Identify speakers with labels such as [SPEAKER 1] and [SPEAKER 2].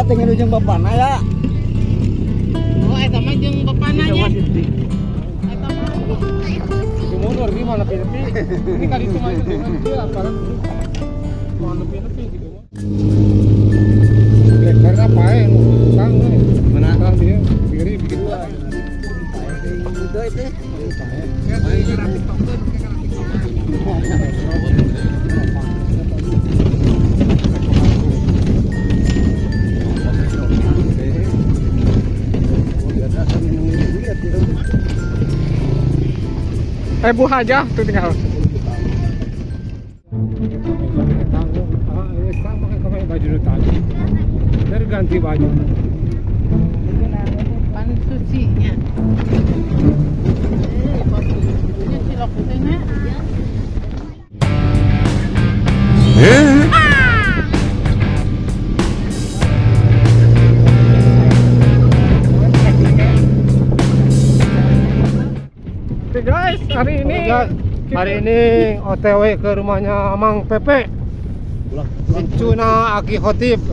[SPEAKER 1] Eta teh ngedu jeung bapana ya.
[SPEAKER 2] Oh, eta mah jeung bapana nya. Eta mah.
[SPEAKER 3] Itu mundur gimana nepi-nepi. Ini kali itu mah itu dia aparat. Mau nepi-nepi gitu. Karena pae nu tukang we.
[SPEAKER 1] Mana?
[SPEAKER 3] Tukang dia diri bikin dua.
[SPEAKER 1] Itu itu.
[SPEAKER 3] Bu Hajah tuh tinggal. Baju tadi. Dari ganti baju.
[SPEAKER 2] Pan sucinya. Eh, pan sucinya cilok teh nya.
[SPEAKER 3] Oke guys, hari ini OTW ke rumahnya Mang Pepe. Cuna Aki Khotib.